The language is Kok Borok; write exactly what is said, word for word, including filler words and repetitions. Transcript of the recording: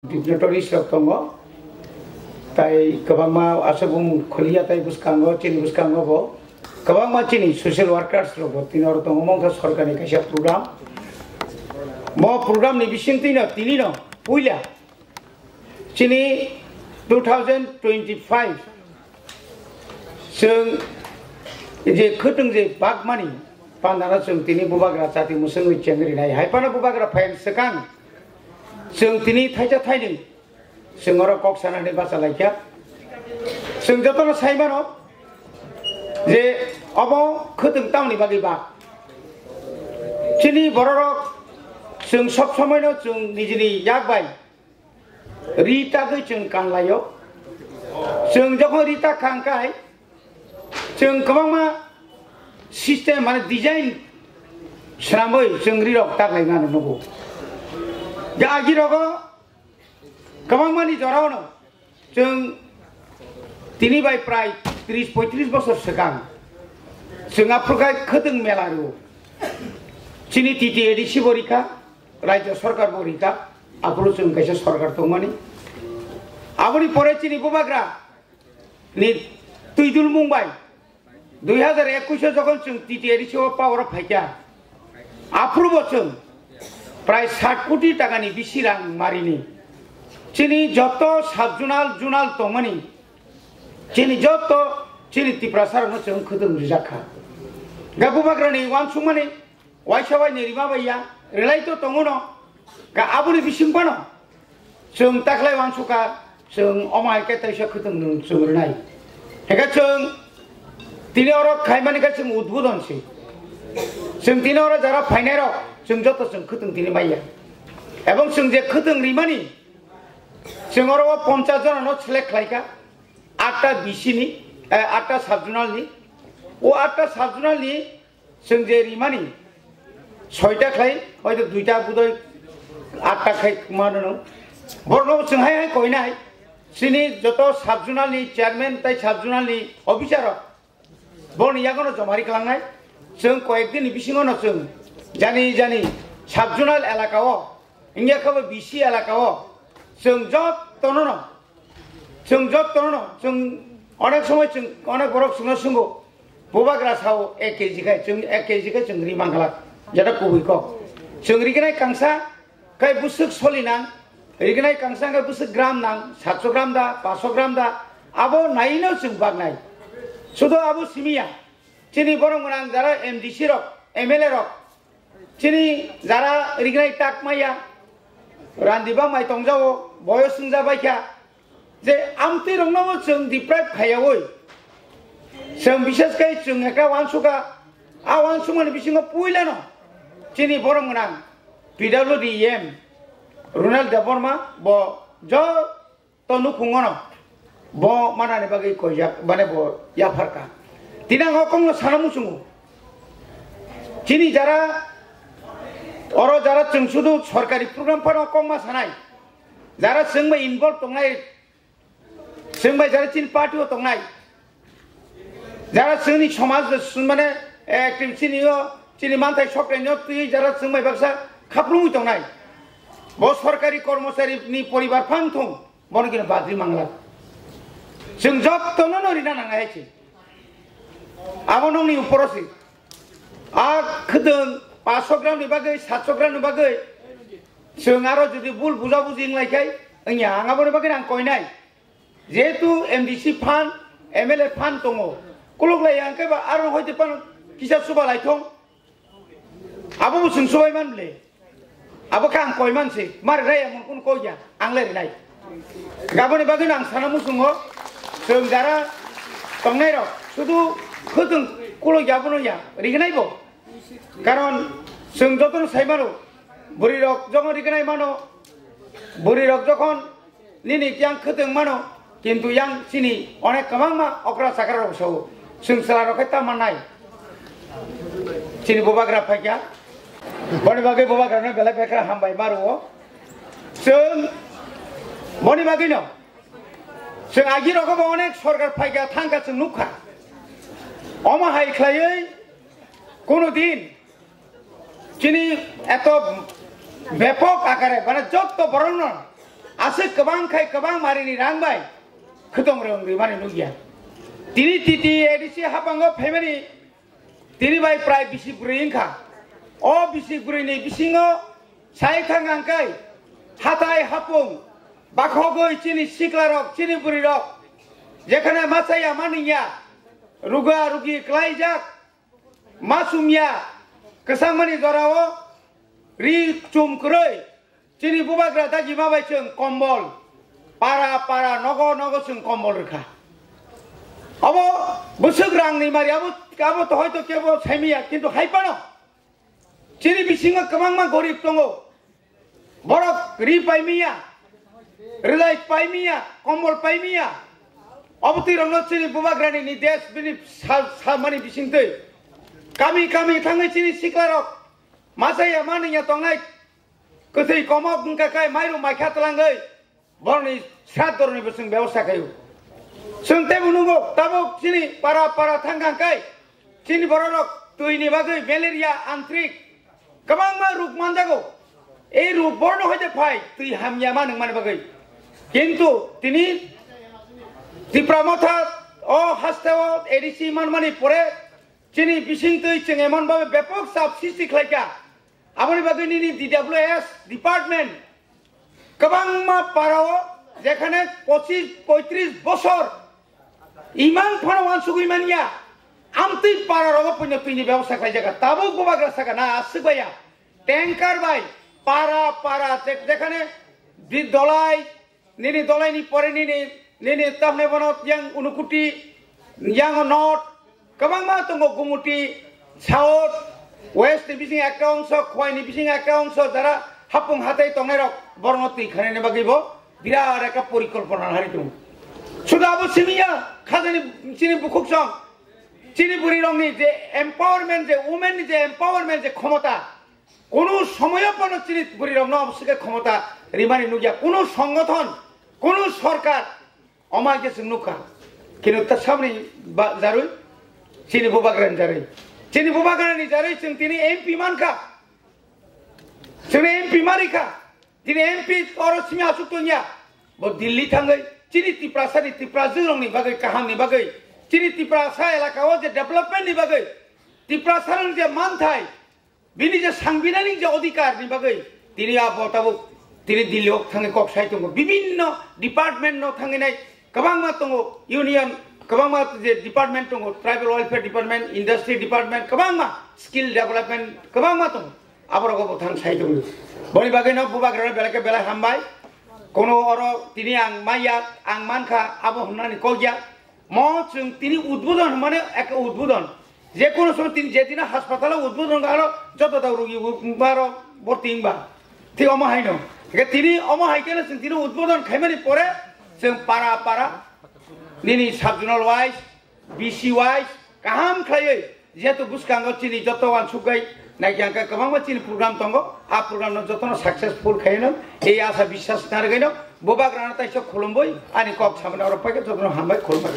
Dignitaries rok tongo, tai kwbangma aswk bumung khuliya, tai bwskango, chini bwskango bo kwbangma chini social workers rok bo tini oro tongo, mongkha sorkarni kaisa program. Bo program ni bisingtwi no tini no puila chini two thousand twenty-five chwng je khwtwng je bakmani pandano chwng tini bubagra chati mwswngwi chengrinai, hai phano bubagra phaiyang swkang chwng tini thaisa thainwi chwng oro kok sanani bacha laikha. Chwng jotono sai mano je obo khwtwng tamni bagwi ba chini bororok chwng sob somoino chwng nijini yak bai ri tagwi chwng kanlaio. Chwng jokhon ri tak khangkai chwng kwbangma system mane design swnamwi chwng rirok taklaimano nugo. Je agirogo kwbangmani jorao no chwng tini bai prai tris poitris bosor swkang chwng aphuru khai khwtwng mela rwo. Chini T T A D C bo rikha, Rajya Sarkar bo rikha, aphuru chwng kaisa sarkar tongmani. Aboni pore chini bubagra ni twidulmung bai dui hazar ekush o jokhon chwng T T A D C o power o phaikha, aphuru bo chwng prai sat koti takani bisi rang marini chini joto sub zonal, zonal tongmani chini joto chini Tiprasa rokno chwng khwtwng rijak kha. Ga bubagrani uansukmani waisa waini rima bai ya, relai to tongo no, ga aboni bising phano chwng taklai uansukha, chwng omo hai khe taisa khwtwng nwng chwng rwnai. Hekhe chwng tini oro khaimani khe chwng udbodon se. Chwng tini oro jara phainai rok chwng joto chwng khwtwng tini maiya. Ebong chwng je khwtwng rimani, chwng oro o ponchas jona no select khlaikha, atta B C ni, eh, atta sub zonal ni. O atta sub zonal ni chwng je rimani soita khlai, hoito duita budoi atta khai mano no. Borno chwng hai hai koinai. Chini joto sub zonal ni chairman tai sub zonal ni officer rok borni yagono jomari klangnai. Chwng koyek din ni bisingo no chwng jani jani sub zonal elaka o, wngya khe bo B C elaka o chwng jotono no Chwng jottono, chwng onek somoi chwng onek borok chwngno swngo, bubagra sao ek K G khai, chwng ek K G khai chwng ri mangkhlak, jeta kubui kok. Chwng rignai kangsa khai bwswk soli nang, rignai kangsa khai bwswk gram nang, satso gram da, paso gram da, abo naino chwng baknai. Sudo abo simiya, chini borok gwnang jara M D C rok, M L A rok, chini jara rignai tak maya, randi bamai tongjago, boyos wngja baikha, je amtwi rokno chwng deprive khaiyaui, chwng bishes khai chwng ekta uansukha, a uansukmani bisingo puilano chini borok gwnang P W D E M Runal Debbarma bo jo to nukhungono bo manani bagwi koijak, mane bo yapharkha. Tini ang o kokno sana muchungo. Chini jara oro jara chwng sudu sorkari program phano kokma sanai. Jara chwng bai involve tongnai, chwng bai jara chini party o tongnai. Jara chini somaj mane active chini o chini manthai sokrai no twi jara chwng bai baksa khaprungwi tongnai. Bo sorkari kormochari ni poribar phang thung. Bono kino badri mangla. Chwng jottono no rina nangnai hai se. Abo nokni uporo se. A khwdwng paanch sho gram ni bagwi, saat sho gram ni bagwi. Chwng aro jodi bul buja buji wnglai khai, wngya ang aboni bagwi ang koinai. Jehetu M D C phan, M L A phan tongo. Kuluk lai ang khe ba aro hoite phan kisa suba lai thong. Abo bo chwng subai man le. Abo khe ang koi man se. Mar rai ang kun koi ya. Ang le rinai. Gaboni bagwi no ang sana muchungo. Chwng jara tongnai rok. Sudu khwtwng kulo ya bono ya. Rignai bo. Karon chwng jotono sai mano. Bwrwi rok jokhon rignai mano. Bwrwi rok jokhon nini yang khwtwng mano, kintu yang chini onek kwbangma okra chakra rok sao, chwng chwla rok khe ta mannai. Chini bubagra phaikha, boni bagwi bubagrano belai bekra hambai ma rwo. Chwng boni bagwino chwng agi rogo bo onek sorkar phaikha thangkha chwng nukha. Omo hai khlaiwi kunu din chini eto bepok akare, mane, jotto borokno Aswk kwbang khai kwbang marini rang bai khwtong rwng rimani nukya. Tini T T A D C hapango phaimani tini bai prai bisi bwrwi wngkha. O bisi bwrwini bisingo sai thang ang kai hatai hapung bakhogwi chini siklarok, chini bwrwirok jekhane machaya maningya, ruga rugi klaijak, ma chumya, kwchangmani jorao ri chum kwrwi, chini bubagra dagima bai chwng kombol, para para nogo nogo chwng kombol rwkha. Abo bwswk rangni mari, abo, abo to hoito kebo saimiya, kintu hai phano chini bisingo kwbangma gorib tongo. Borok ri paimiya, rwlai paimiya, kombol paimiya. Obotwi rokno chini bubagrani ni desh bini sa-, samani bisingtwi kami kami thangwi chini siklarok machaya maningya tongnai kwthwi komok wngkha khai mairum maikha twlangwi borokni sraddoroni bo chwng bebosta khaio. Chwng teibo nungo tabuk chini para para thangkha khai chini bororok twini bagwi malaria, antrik, kwbangma ruk manjago. Ei ruk borno hoite phai twi hamya ma nungmani bagwi. Kintu tini Tipra Motha o hasteo A D C manmani pore chini bisingtwi chwng emon bhabe bepok chap sristi khlaikha. Aboni bagwi nini D W S department kwbangma parao jekhane pochis poitris bosor imang phano wansugwi manya, amtwi para rogo puino twini bebosta khlaijak kha. Tabuk bubagra saka na aswk baya tanker bai para para je-, jekhane di dolai, nini dolaini pore nini, nini tamne bono yang Unukuti, yang North, kwbangma tongo Gumuti, South, West ni bising ekta ongso, Khowai ni bising ekta ongso, jara hapung hatai tongnai rok borno twi khanani bagwi bo birat ekta porikolpona hari tongo. Suda abo simiya khajani chini bukhuk song, chini bwrwi rokni je empowerment, je women ni je empowerment, je khomota, kunu somoyo bono chini bwrwi rokno obo swkhe khomota rimani nukya, kunu songothon, kunu sorkar. Omo hai khe chwng nukha, kintu ta samni ba-, jarwi, chini bubagrani jarwi, chini bubagrani jarwi chwng tini M P mankha, chwngno M P marikha, tini M P oro simi aswk tongya, bo Delhi thangwi chini Tiprasani, Tiprajwrokni bagwi, kahamni bagwi, chini Tiprasa elakao je development ni bagwi, Tiprasarokni je manthai, bini je sangbidhanik je odhikar ni bagwi tini a bo tabuk tini Delhi o thangwi kok sai tongo, bibinno department no thangwi nai kwbangma tongo, union kwbangma je department tongo, tribal welfare department, industry department, kwbangma skill development kwbangma tongo, aborok bo thang sai tongo. Boni bagwi no bubagra no belai khe belai hambai, kono oro tini ang maya, ang mankha abo hwnani kok ya. Mo chwng tini udbodon hwnmani ekta udbodon. Je kono somoy tini je dino haspatalo udbodon wngkha, aro joto ta rugi u-, baro borti wngba. Thik omo haino. Hingke tini omo hai khe chwng tini udbodon khaimani pore chwng para para nini sub-zonal wise, B C wise kaham khlaiwi Jehetu bwskango chini joto uansuk bai naikhe ang khe kwbangma chini program tongo, a program no jotono successful khaino, ei asa biswas narwgwino bubagrano taisa khulumwi ani kok samani oro paikhe jotono hambai khulumbai.